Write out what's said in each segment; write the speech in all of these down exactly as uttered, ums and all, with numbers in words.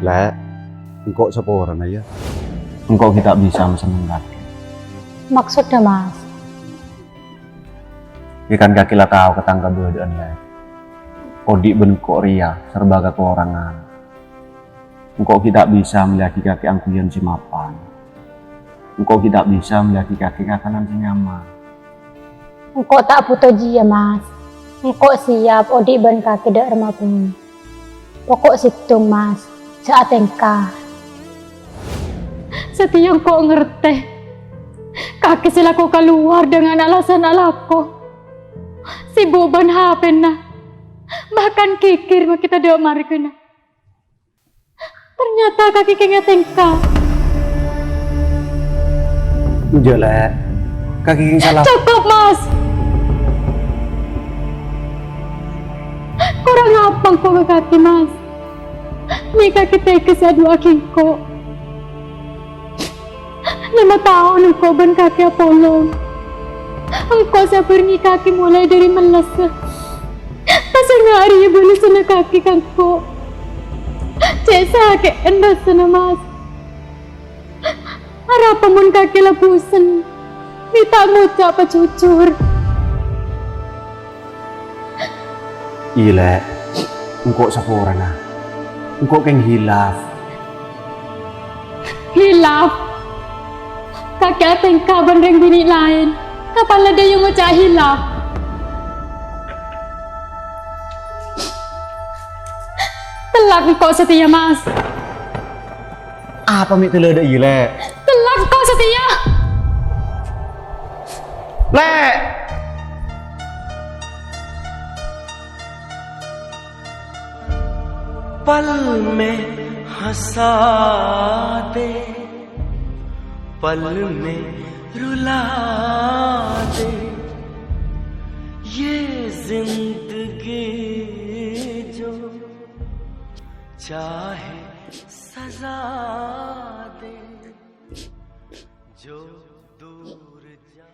Lè', engko' saporana, yâ. Engko' ghi' ta' bisa masenneng kakè. Maksodda, Mas? Yâ kan kakè la tao ka tang kabâdâ'ân, Lè'. Odi' bân engko' rèya serba kakorangan. Engko' ghi' ta' bisa mellèyaghi kakè angghuyan sè mapan. Engko' ghi' ta' bisa mellèyaghi kakè kakanan sè nyaman. Engko' ta' bhuto jiyâ, Mas. Engko' siap odi' bân kakè dâ' remma bengngè. Poko' sèttong, Mas. Jhâ' atèngka. Satèya engko' ngartè. Kakè sè lako kalowar dengan alasan alako. Sibuk bân H P-na. Bahkan kèkèr makè tadâ' marghâna. Ternyata kakè kèngèng atèngka. Enjâ', Lè'. Kakè kèngèng sala. Cokop, Mas! Korang apa engko' ka kakè, Mas? Mè' kakè tega sè adu'aaghi engko'? Lèma taon engko' bân kakè apolong. Engko' sè abârengngè kakè molaè dâri mellessa. Pas enga' rèya bâlessanna kakè ka engko'. Cè' sakè'en rassana, Mas. Arapa mon kakè la bosen, mè' ta' ngoca' pajhujhur? Iyâ, Lè'. Engko' saporana. Engko' kèng hilaf. Hilaf? Kakè atèngka bân rèng binè' laèn. Kapan la dâ' iyâ ngoca' hilaf? Tellak engko' satèya, Mas. Apa mè' tellak dâ' iyâ, Lè'? Tellak engko' satèya. Lè'! पल में हंसा दे, पल में रुला दे, ये जिंदगी जो चाहे सजा दे, जो दूर जा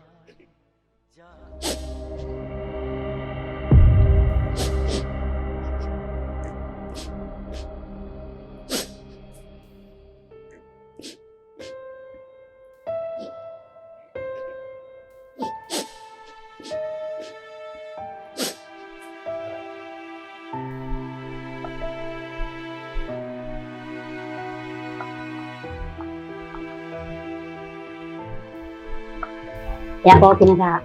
Yâ, kopina, Kak.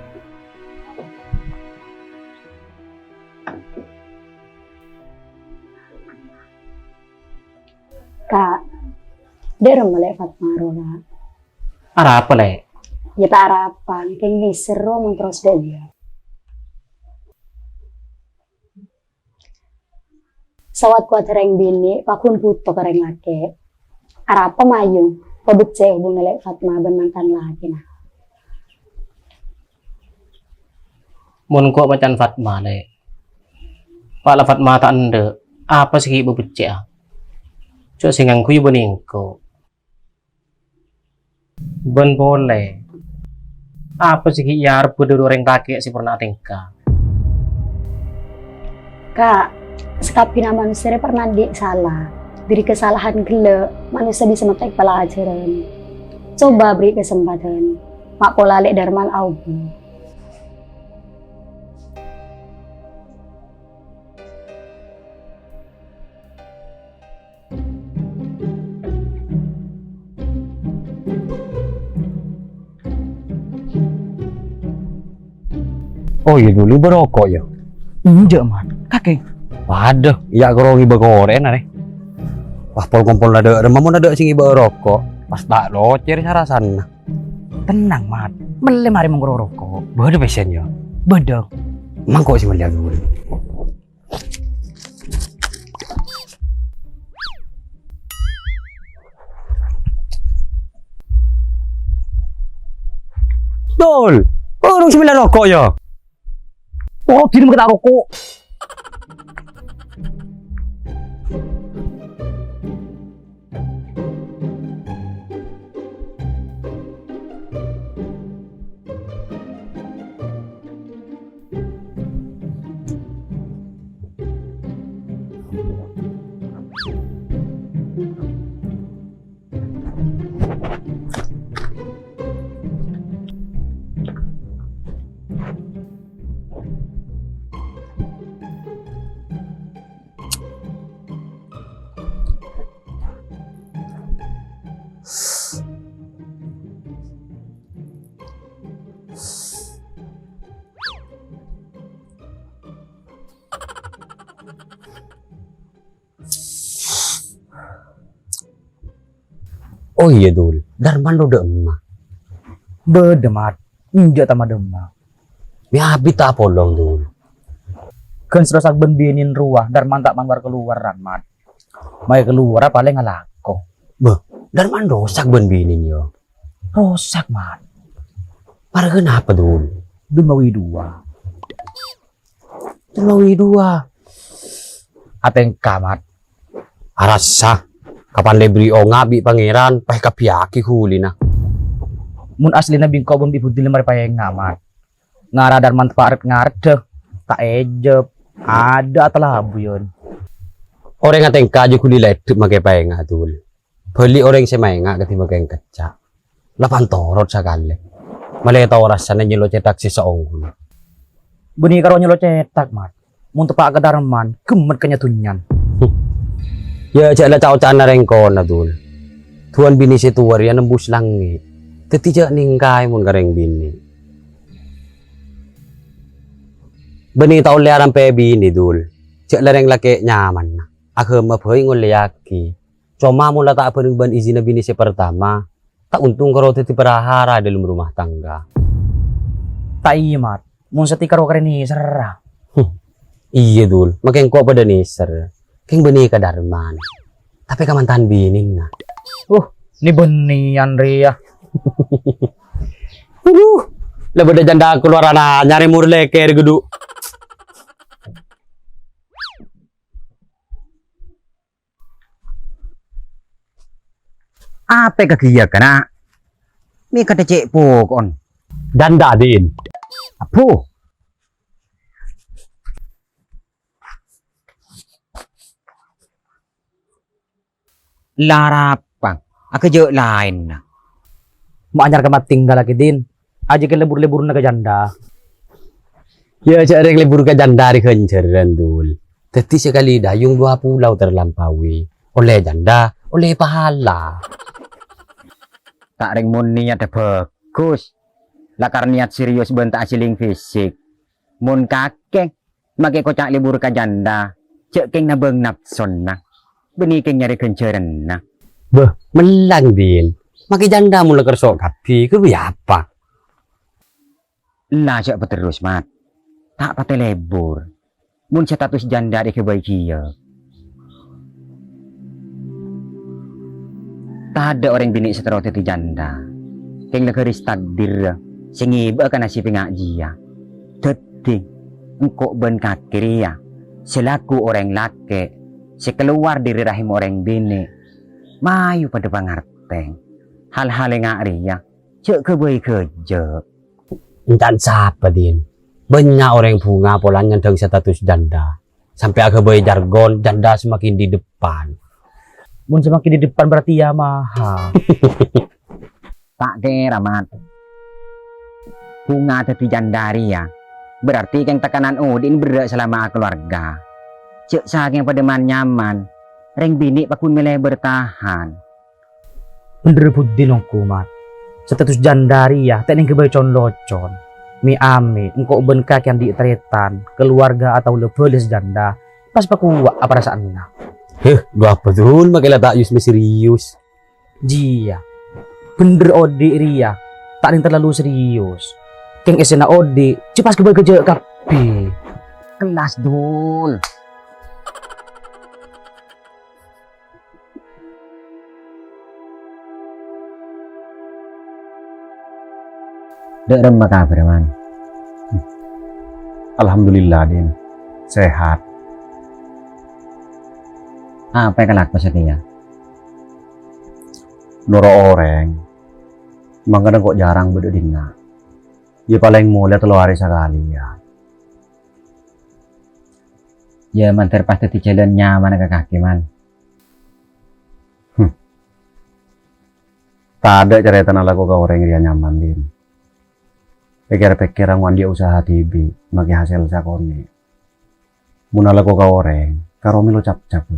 Kak, dâ' remma Lè' Fatma rowa, Kak? Arapa, Lè'? Yâ, ta' arapa, kèng nèser rowa mon terros dâ' iyâ. Sawat-kowat rèng binè' paghun bhuto ka rèng lakè'. Arapa mayu pabeccè' hubunganna Lè' Fatma bân mantan lakèna? Mon ko' macan Fatma, Lè'. Pa' la Fatma ta' endâ', apa sè ghi' bâbeccè'a? Jhâ' sè ngangghuy bânnè engko'. Bân polè, apa sè ghi' èarebbhâ dâri orèng lakè' sè pernah atèngka? Ka', sakabbhiyânna manossa rè pernah andi' sala. Dâri kasalahan ghellâ', manossa bisa mètèk palajhârân. Coba beri kesempatan. Ma' pola Lè' Darman aobâ. Oh, iyâ, dulu bâroko', yâ? Enjâ', Man. Kakè? Waduh, iyâ, karo ngibâ korè'na, rè. Wah, pol-kompol adâ' remma mon adâ' sè ngibâ roko', pas ta' locèr sarasanna. Tenang, Man. Mellè marè mongkoro roko'. Bâdâ pèssèna, yâ? Bâdâ. Mangko sè mellè aku. Dul, urung sè mellè roko', yâ? Oh, dina mangkèn ta' roko'. Oh iyâ, Dul. Darman rowa dâ' emma? Bâdâ, Mat. Enjâ' ta' madâmma. Mè' abit ta' apolong, Dul. Ghân sè rosak bân binèn rowa, Darman ta' man war-kaluwaran, Mat. Mayu kalowar palèng alako. Bâh, Darman rosak bân binèn, yâ? Rosak, Mat. Marghâ napa, Dul? Dun mawi duwâ. Tèlo wi duwâ. Atèngka, Mat. Arassa, kapan lè bâri' onga' bi' Pangèran, pas èkabbhiyâghi ghulina. Mon asllina bi' engko' bân bi' Budi lè marè paènga', Mat. Ngara Darman teppa' ret-ngaretta, ta' èjep, adâ' atalabu, yân. Orèng atèngka jâ ghuli lèdhep makè paènga', Dul. Bâli orèng sè maènga' kadhi makè kecca'. La pantorot sakalè. Malè tao rassana nyèlo cèthak sè saongghuna. Bânnè karo nyèlo cèthak, Mat. Mon teppa' ka Darman, ghemmet ka nya-dhunyan. Yâ, jâ' la ca'-oca'anna rèng kona, Dul. Duwân binè sè towa rèya nembus langngè'. Dhâddhi jâ' nèngkaè mon ka rèng binè. Bânnè ta' ollè arampè binè, Dul. Jâ' la rèng lakè' nyamanna. Aghâma bhâi ngollèyaghi. Coma mon la ta' abhâreng bân izinna binè sè partama, ta' ontong karo dhâddhi parahara è dâlem rumah tangga. Ta' iyâ, Mat. Mon satèya karo karè nèserra. Huh. Iyâ, Dul. Makè engko' padâ nèser. Kèng bânnè ka Darman. Tapè ka mantan binèna. Uh, nè bânnèyan rèya. Aduh, la bâdâ janda kalowaran anyar è mor lèkèr ghâdhu. Apè kaghiyâ, kana'? Mè' kadhâ' cè' poko'en. Janda, Din. Abbhu. Larapang, aghâjâ' laènna. Ma' anyar ka matinggal, Kè Din. Ajâ' kèng lebur-leburna ka janda. Yâ, jâ' rèng lebur ka janda rè ghânjhârân, Dul. Dhâddhi sakalè dâjung duwâ pulau terlampaui. Ollè janda, ollè pahala. Ta' rèng mon niyadda bhâghus. Lakar niyat serius bân ta' aseling fisik. Mon kakè, makè koca' lebur ka janda, jâ' kèng nabâng napsona. Bânnè kèng nyarè ghânjhârânna. Bâh, mellang, Din. Makè janda mon la kerso' kabbhi, ghâbây apa? Ella jâ' paterros, Mat. Ta' patè lebur. Mon status janda rè ghâbây ghiyâ. Tadâ' orèng binè' sè terro dhâddhi janda. Kèng la ghâris takdir sè ngèbâ'â ka nasib nga' jiyâ. Dhâddhi, engko' bân kakè rèya, selaku orèng lakè' sè kalowar dhâri rahim orèng binè', mayu padâ pangartè. Hal-hal è nga' rèya, jâ' ghâbây ghâjâ'. Ènca'na sapa, Din? Bânnya' orèng bhunga polana nyandhâng status janda. Sampè' aghâbây jargon janda semakin di depan. Mon semakin di depan berarti Yamaha. Ta' kèra, Mat. Bhunga dhâddhi janda rèya berarti kèng tekanan odi'na berrâ' salama akalowarga. Jâ' sakèng padâ man-nyaman, rèng binè' pagghun mèlè bertahan. Bhendher budi longghu, Mat. Status janda rèya ta' nèng ghâbây con-locon. Mè'-amè' engko' bân kakè andi' tarètan, kalowarga atawa la bhâlâ sè janda, pas pakowa' parasa'anna. Heh, ghâbây, Dul, makè la ta' yus-mè serius. Jiyâ. Bhendher odi' rèya ta' nèng terlalu serius. Kèng èssèna odi' jâ' pas ghâbây ghâjâ' kabbhi. Kellas, Dul. Dâ' remma kabhârrâ, Man? Alhamdulillah, Din. Sehat. Apa èkalako satèya? Noro' orèng, mangkana engko' jhârâng bâdâ è dinna'. Yâ palèng molè tello arè sakalèyan. Yâ mandhâr pas dhâddhi jhâlân nyamana ka kakè, Man. Hmm. Tadâ' carètana alako ka orèng rèya nyaman, Din. Pèkkèr-pèkkèr angowan andi' usaha dhibi', makè hasèl sakonè'. Mon alako ka orèng, karo mèlo cap-cap.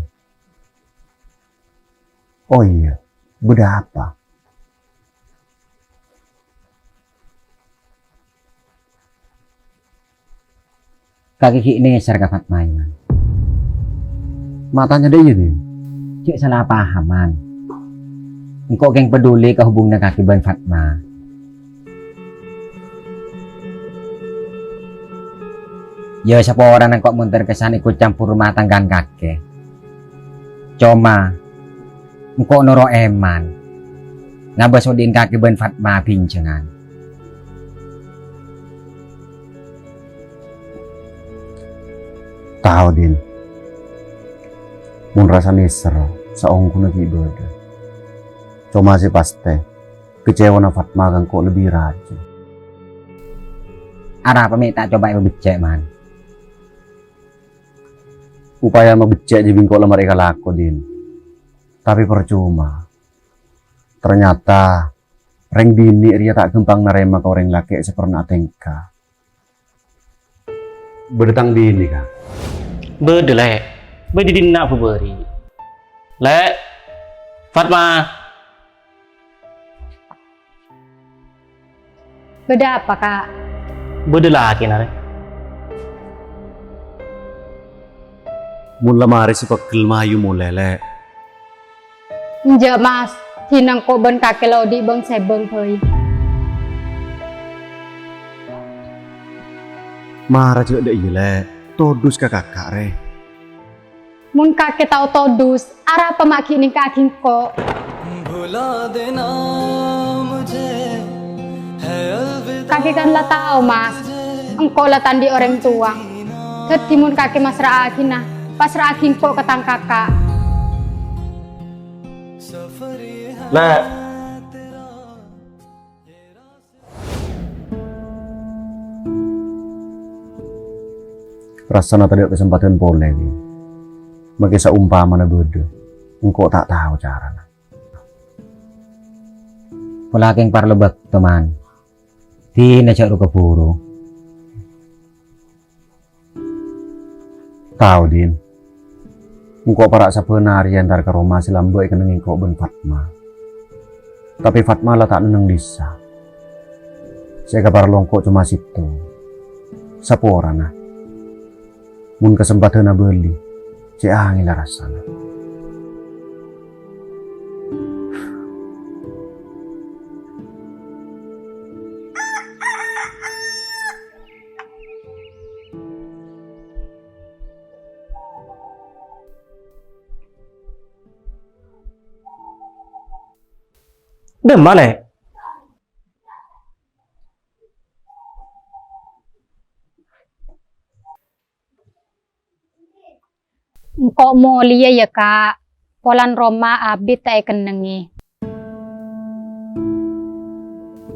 Oh iyâ, bâdâ apa? Kakè ghi' nèser ka Fatma, Man. Ma' tanya dâ' iyâ, Din? Jhâ' sala paham, Man. Engko' kèng paduli ka hubunganna kakè bân Fatma. Yâ, saporana engko' mon terkesan ikut campur rumah tanggaan kakè. Coma, engko' noro' èman. Ngabâs odi'in kakè bân Fatma bhânjhângan. Tao, Din. Mon rassa nèser, saongghuna ghi' bâdâ. Coma sè pastè, kacèwana Fatma ka engko' lebbi rajin. Arapa mè' ta' coba èpabeccè', Man? Upaya mabeccè' jiyâ bi' engko' la marè kalako, Din. Tapè parcoma. Ternyata, rèng binè' rèya ta' ghâmpang narèma ka orèng lakè' sè parna atèngka. Bâdâ tang binè, Ka'. Bâdâ, Lè'. Bâdâ dinna' bhâbhâri'. Lè'. Fatma. Bâdâ apa, Ka'? Bâdâ lakèna, Lè'. Mon la marè sè pegghel mayu molè, Lè'. Enjâ', Mas. Dinah engko' bân kakè la odi' bâng-sèbâng bhâi. Mara jhâ' dâ' iyâ, Lè'. Todus ka kaka', rè. Mon kakè tao todus, arapa ma' ghi' nèngka'aghi engko'? Kakè kan la tao, Mas, engko' la ta' andi' orèng towa. Dhâddhi mon kakè masra'aghina, pasra'aghi engko' ka tang kaka'. Lè'. Rassana tadâ' kasempadhân polè, Din. Makè saompamana bâdâ, engko' ta' tao carana. Pola kèng parlo bâkto, Man. Dinah jhâ' ro-kabhuru. Tao, Din. Engko' para' sabbhân arè entar ka roma sè lambâ' èkennengngè engko' bân Fatma. Tapè Fatma la ta' nenneng dhisa. Sè èkaparlo engko' coma sèttong. Saporana. Mon kasempadhânna bâli, cè' angèlla rassana. Dâmma, Lè'? Engko' molèya, yâ, Ka'. Polana roma abit ta' èkennengngè.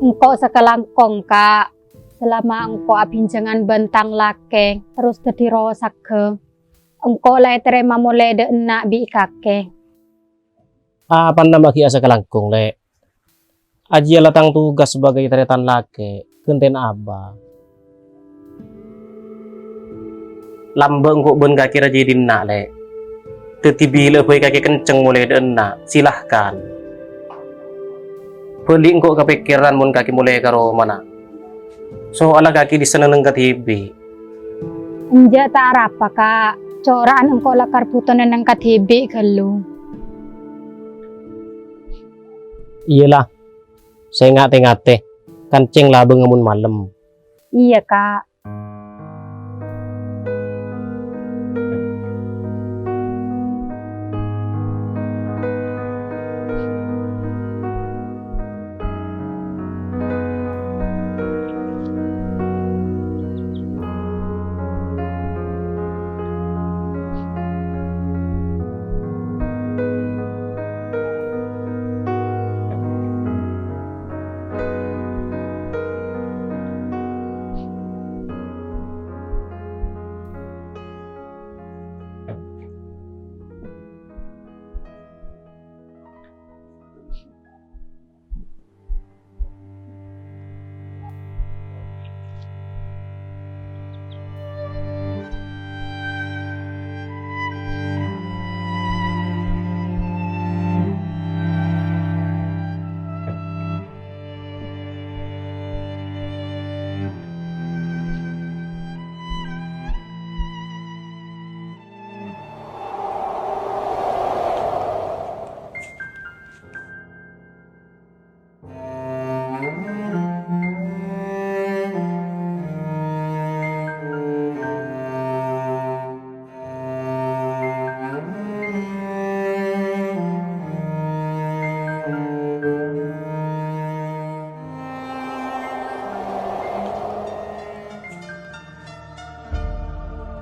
Engko' sakalangkong, Ka'. Salama engko' abhânjhângan bân tang lakè terros dhâddhi rosagghâ, engko' la ètarèma molè dâ' enna' bi' kakè. Apana ma' ghi' asakalangkong, Lè'? Ajiyâ la tang tugas sabâgâi tarètan lakè', ghântèna abâ. Lambâ' engko' bân kakè rajâ è dinna', Lè'. Dhâddhi bilâ bhâi kakè kenceng molè dâ' enna', silahkan. Bâli' engko' kapèkkèran mon kakè molè ka romana. Soalla kakè dhisa nenneng kadhibi'. Enjâ' ta' arapa, Ka'. Cora'an engko' lakar bhuto nenneng kadhibi' ghâllu. Iyâ la, sè nga'-tèngatè, kancèng labângnga mon malem. Iyâ, Ka'.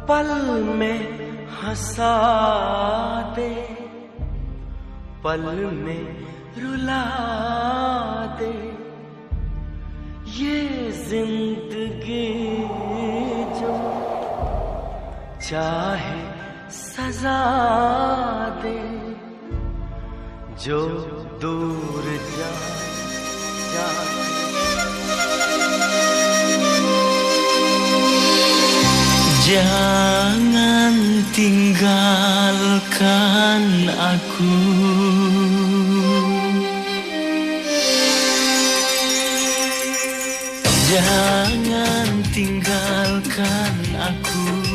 पल में हंसा दे, पल में रुला दे, ये जिंदगी जो चाहे सजा दे, जो दूर जा, जा। Jangan tinggalkan aku. Jangan tinggalkan aku.